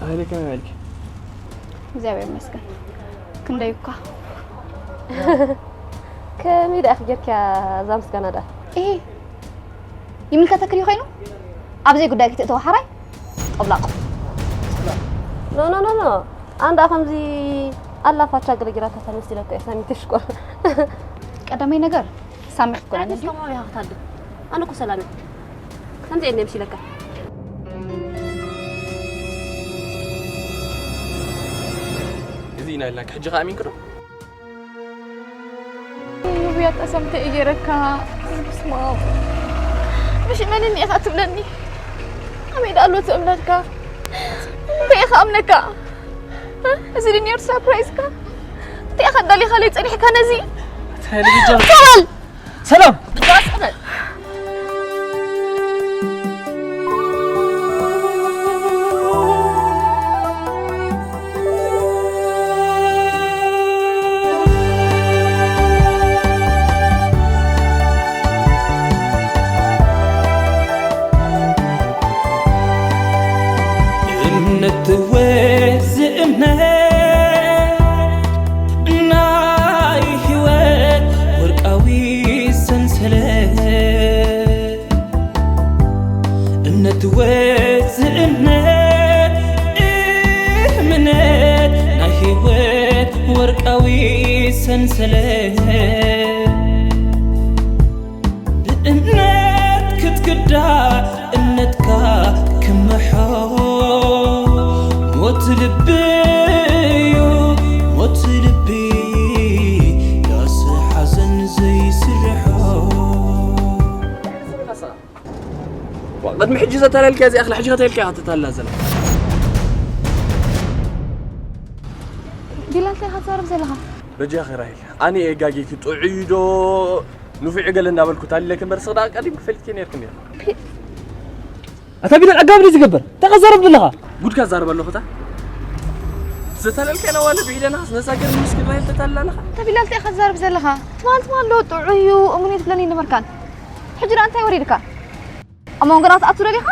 እህሊ ከመይ በልኪ? እግዚኣብሔር ይመስገን። ክንደይ እኳ ከመይ ደኣ ጌርክያ እዛ ምስጋና ደኣ? ይሄ ይምልከተክን ኮይኑ ኣብ ዘይጉዳይ ክትእተው ሓራይ ጠብላቑ። ኖ ኖ ኖ ኖ ኣንዳ ከምዚ ኣላ ፋቻ ገለጊራታ ተመስለካ እያ ሳሚ ተሽኮር። ቀዳማይ ነገር ሳሚ ክትኮነኒ ድዩ? ሰላም ያህታል ኣነ እኮ ሰላም እየ። ከምዚ እየ መሲለካ። እዚ ኢና ኢልናካ ሕጂ ከኣ ኣሚንኪ ዶ? ውብያ ጠሰምተ እየ ገይረካ። ስማ ምሽ መንን ኢኻ ትብለኒ? ኣበይ ደኣ ኣሎ እቲ እምነትካ? እንታይ ኢኻ እምነካ? እዚ ድንየር ሳፕራይዝካ እንታይ ኢኻ ኣዳሊኻለይ ጸኒሕካ ነዚ? ተልብጃ ሰላም ሰላም እምነት ትወዝ እምነት ናይ ህይወት ወርቃዊ ሰንሰለት እምነት ትወዝ እምነት እምነት ናይ ህይወት ወርቃዊ ሰንሰለት ብእምነት ክትክዳ እምነትካ ክምሖ ሞት ልቢ እዩ ሞት ልቢ ዳስ ሓዘን ዘይስርሖ ቅድሚ ሕጂ ዘታለልካ እዚኣ ክላ ሕጂ ከተልካ ኢኻ ተታላ ዘላ ዲላንታ ኢኻ ትዛረብ ዘለኻ? በጃኺ ራሂል ኣነ እየ ጋጊኪ ጥዑይ ዶ ንፉዕ ገለ እንዳበልኩ ታሊለኪ እምበር ስቕ ደኣ ቀዲም ክፈልጥኪ ነርኪ ነይሩ ኣታ ቢላል ኣጋብ ድዩ ዝገብር እንታይ ከዛረብ ዘለኻ ጉድካ ዛረብ ኣለኹ እታ ዘታለልካ ኢና ዋለ ብዒደና ነዛ ገር ምስኪን ራሂል ተታልላ ኣለኻ ተቢላልታ ኢኻ ትዛረብ ዘለኻ? ትማል ትማል ዶ ጥዑይ እዩ እሙን እዩ ትብለኒ ነበርካን ሕጂ ደኣ እንታይ ወሪድካ? ኣብ መንጎና ትኣቱ ደሊኻ?